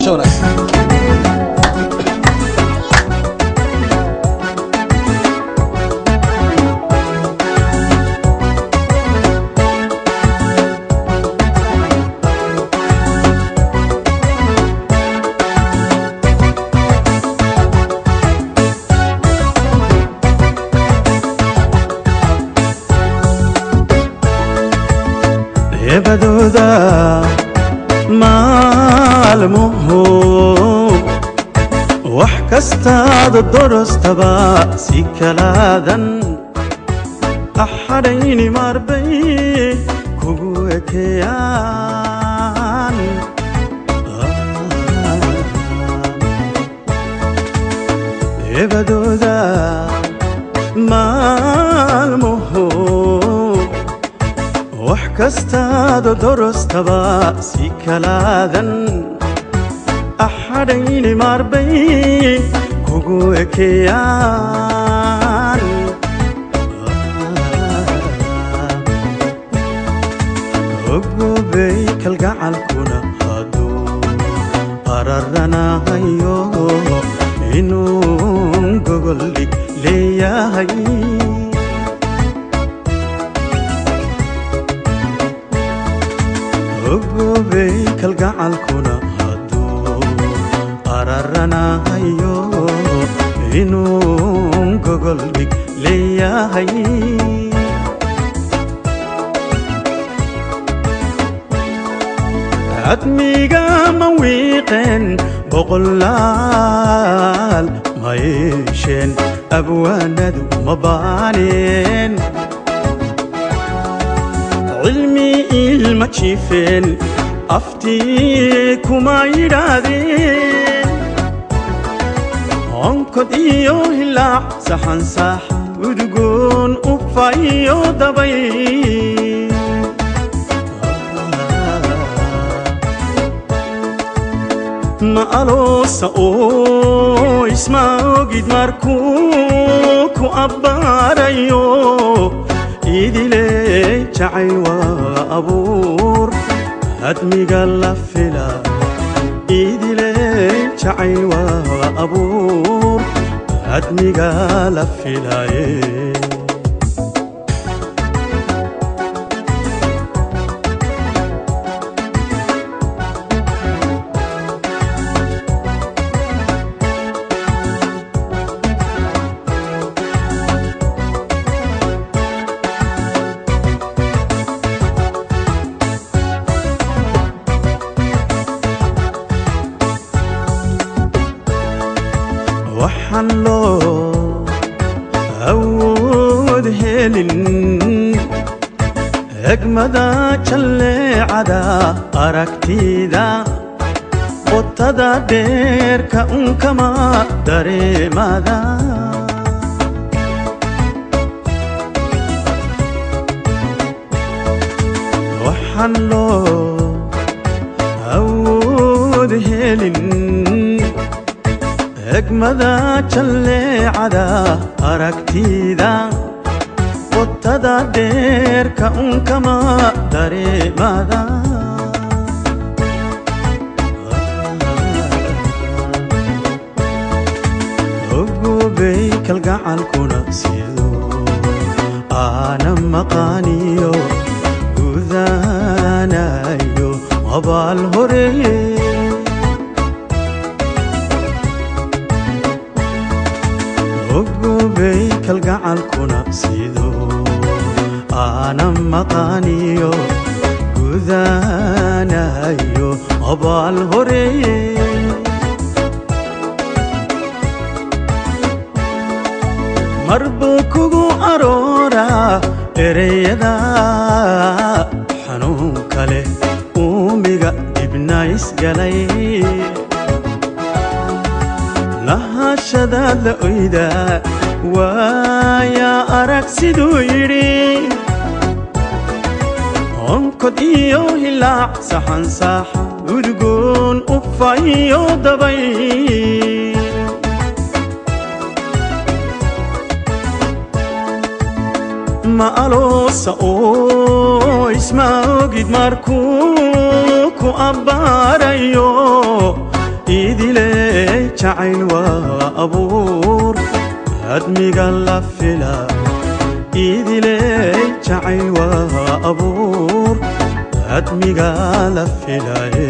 Barasho wanaagsan. Ebadooda maalmuhu wax kastaada dorostaba si kalaadan axadhayni maarbay kugu ekeeyaan. Ebadooda maalmuhu wax kastaada dorostaba si kalaadan axadhayni maarbay kugu ekeeyaan. Ogobay kalgacalkuna hadduu araranahayo inuu gogol dhig leeyahay. Ogobay kalgacalkuna hadduu araranahayo inuu gogol dhig leeyahay. Cadmiga ma wiiqeen boqolaal, ma yeesheen abwaanadu, ma baaneen cilmi ilma jiifeen, aftii kuma yidhaahdeen. Onkod iyo hilaac, saxan saax udgoon, ufayo dabay. Ma aloosa oo isma ogid markuu ku abbaarayo idile jacay waa abuur hadmiga la fila, idile jacay waa abuur hadmiga la filaye. Waxaan loo awood helin egmada jalleecada aragtida qotada dheerka unkama dareemada. Waxaan loo awood helin egmada jalleecada aragtida qotada dheerka unkama dareemada. Ogobay kalgacalkuna siduu aana maqaaniyo gudaanayo abaal horeeye. Ogobay kalgacalkuna siduu aana maqaaniyo gudaanayo abaal horeeye. Marbuu kugu arooraa ereyada xanuunka leh, uumiga dibna isgalay, lahashadaad la oydaa waaya arag siduu yidhi. Onkod iyo hilaac, saxan saaxa udgoon, ufayo dabay. Ma aloosa oo isma ogid markuu ku abbaarayo. Jacayl waa abuur admiga la fila. Idiley jacayl waa abuur admiga la filaye.